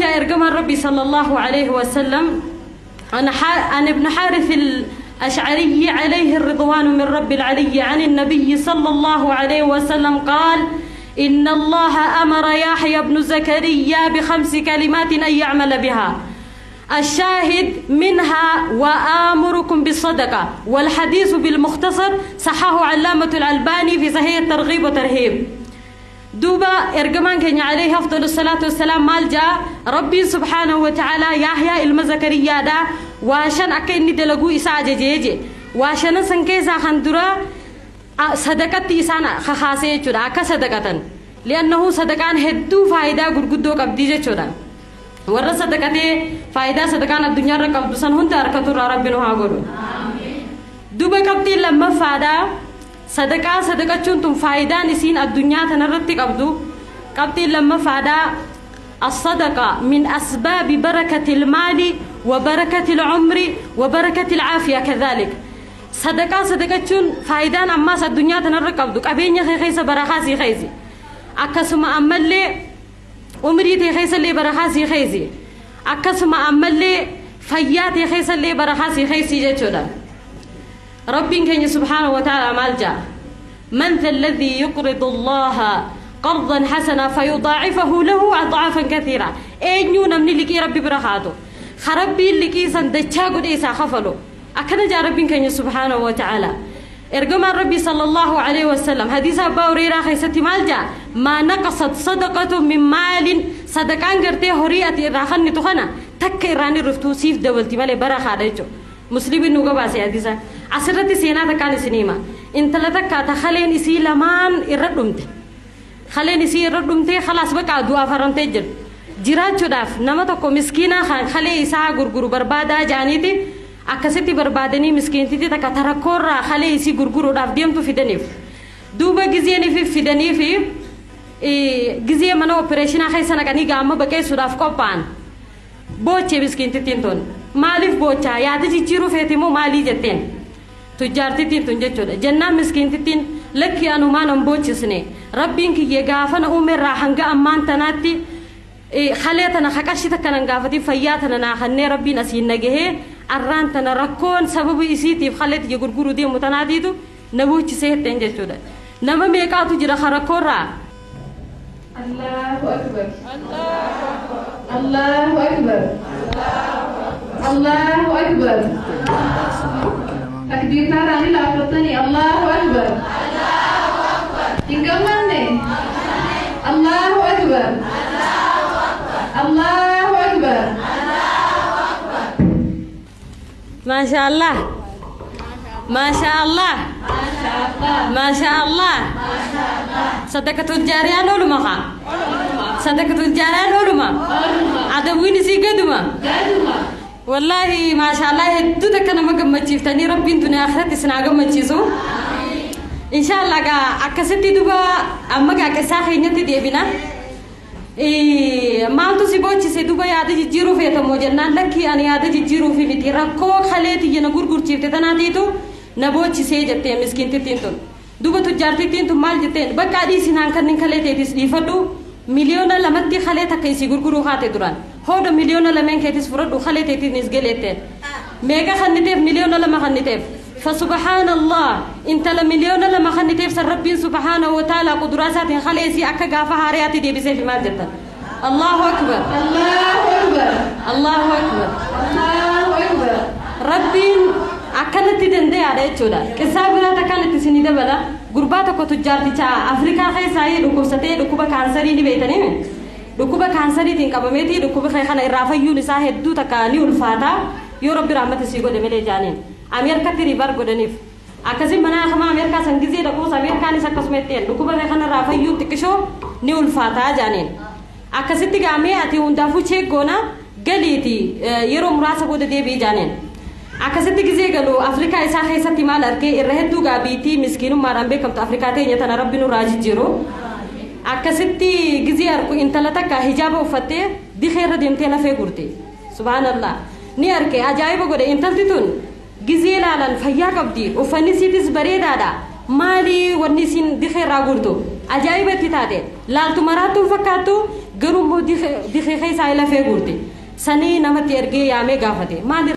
Maal jaa ergamaan Rabbii sallallahu alayhi wasallam? عن ابن حارث الأشعري عليه الرضوان من رب العلي عن النبي صلى الله عليه وسلم قال: إن الله أمر يحيى بن زكريا بخمس كلمات أن يعمل بها، الشاهد منها: وآمركم بالصدقة. والحديث بالمختصر صححه علامة الألباني في صحيح الترغيب وترهيب. Duuba ergamaan keenya عليه أفضل الصلاة والسلام maal jaa? Rabbiin سبحانه وتعالى Yahyaa ilma Zakariyaadha waa shan akka inni dalaguu isa ajajee je. Waa shanan san keessaa kan dura sadaqatti isaan kakaasee jechuudha, akka sadaqatan. لأنه sadaqaan hedduu faayidaa gurguddoo qabdii jechuudha. Warra sadaqatee faayidaa sadaqaan addunyaarra qabdu san hunda harkaturraa Rabbi nu haa godhu. Duba qabxiin lammaffaadha, sadaqaa sadaqachuun tun faayidaan isiin addunyaa tanarratti qabdu, qabxiin lammaffaadha: الصدقة من أسباب بركة المال وبركة العمر وبركة العافية كذلك. صدقة صدقة فايدان أماس الدنيا تنرى qabdu, qabeenya kee keessa barakaa sii keeysi, akkasuma ammallee umrii tee keessallee barakaa sii keeysi, akkasuma ammallee fayyaa tee keessallee barakaa sii keeysi jechuudha. Rabbiin keenya سبحانه وتعالى maal jaa? من ذا الذي يقرض الله قرضا حسنا فيضاعفه له أضعافا كثيرة. Eenyu namni liqii Rabbi bira haatu rabbiin liqii san dachaa godhe isaa kafalu? Akkana jaa Rabbiin keenya سبحانه وتعالى. Ergamaan Rabbii صلى الله عليه وسلم hadiisa Abbaa Hureyraa keessatti maal jaa? ما نقصت صدقة من مال. Sadaqaan gartee horii ati irraa kennitu kana takka irraan irriftuu, siif dabalti malee, barakaadha jechuudha. Muslimin nu gabaase hadiisa. Asirratti seenaa takkaan isin hima. Intala takka ta kaleen isii lamaan irra dhumte, kaleen isii irra dhumte, خلاص baqa du'aaf haramtee jirti. Jiraachuudhaaf nama tokko miskiina kalee isaa gurguru barbaadaa ja'aniiti akkasitti barbaadanii miskiintitti takka tarakkoorraa kalee isii gurguruudhaaf deemtu fidaniif. Duuba gizeeniif fidaniifi gizee mana opereeshinaa keessa naqanii gaama baqeessuudhaaf qophaa'an boochee miskiintittiin tun. Maaliif boochaa? Yaada jijjiiruu feeti moo maalii jetteen tujjaartittiin tun jechuudha. Jennaan miskiintittiin: lakki, anumaan an boochisne, Rabbiin kiyya gaafa na uumerraa hanga ammaan tanaatti halee tana haqashi takka nan gaafatiin fayyaa tana naa kannee Rabbiin asiin nagahee, arraan tana rakkoon sababa isiitiif halee tiyya gurguruu deemu tanaatiitu na boochisee jetteen jechuudha. Nama meeqaatu jira rakkoorraa? الله أكبر، الله أكبر، الله أكبر. Takbiirtaadhaan ilaaffattanii الله أكبر. Hin gammanne? الله أكبر، الله أكبر. ما شاء الله، ما شاء الله، ما شاء الله. صدقة الجارية ooluma kaa, صدقة الجارية ooluma, adawwiin isii gaduma. والله ما شاء الله, hedduu takka nama gammachiiftanii. Rabbiin duniyaa akhiratti isin haa gammachiisu إن شاء الله. Gaa akkasitti duba amma gaa qissaa keenyatti deebina. Maaltu si boochise duba? Yaada jijjiiruu feetamoo jennaan, lakkii, ani yaada jijjiiruufi miti, rakkoo kalee tiyya na gurgurchiifte tanaatiitu na boochisee jettee miskiintittiin tun. Duba tujjaartittiin tun maal jetteen? Bakka dhiisinaan kanneen kalee teetis dhiifadhu, 2,000,000tti kalee takka isii gurguruu haate duraan, hooda 2,000,000 keetis fudhadhu, kalee teetiinis galeetteen. Meeqa kanniteef? 2,000,000 kanniteef. فسبحان الله, intala 2,000,000 kanniteef san Rabbiin سبحانه وتعالى quduraa isaatiin kalee isii akka gaafa haariyaatti deebiseef. Maal jettan? الله أكبر. الله أكبر. الله أكبر. الله أكبر. Rabbiin akkanatti danda'aadha jechuudha. Qissaa biraa akkanatti isinii dabala. Gurbaa tokko tujjaarticha Afrikaa keessaa dhukkubsatee, dhukkuba kaansarii ni beektanii, dhukkuba kaansariitiin qabameeti, dhukkuba kana irraa fayyuun isaa hedduu takka ni ulfaata yoo Rabbi rahmata sii godhe malee jaaniin. Ameerikatti refer godhaniif. Akkasii mana hakimaa Ameerikaa san gizee dhaquus Ameerikaanis akkasuma ittiin dhukkuba kana irraa fayyuun xiqqishoo ni ulfaataa jaaniin. Akkasitti gaamee ati hundaafuu check goona, galiiti yeroo muraasa booda deebi'i jaaniin. Akkasitti gizee galu Afrikaa isaa keessatti maal argee? Irra hedduu gaabiitii miskiinummaadhaan beekamtu Afrikaa teenya tana Rabbi nurraa jijjiiru. Akkasitti gizee arku intala takka hijaaba uffattee dikeerra deemtee lafee gurte. سبحان الله, ni arke, ajaa'iba godhe. Intalti tun gizee laalan fayyaa qabdi, uffanni isiitis bareedaadha, maali wanni isiin dikeerraa gurtu? Ajaa'iba itti taate. Laaltu maraattuun fakkaattu. Garuu immoo dikee keessaa lafee guurte. Sanii namatti ergee yaamee gaafate. Maal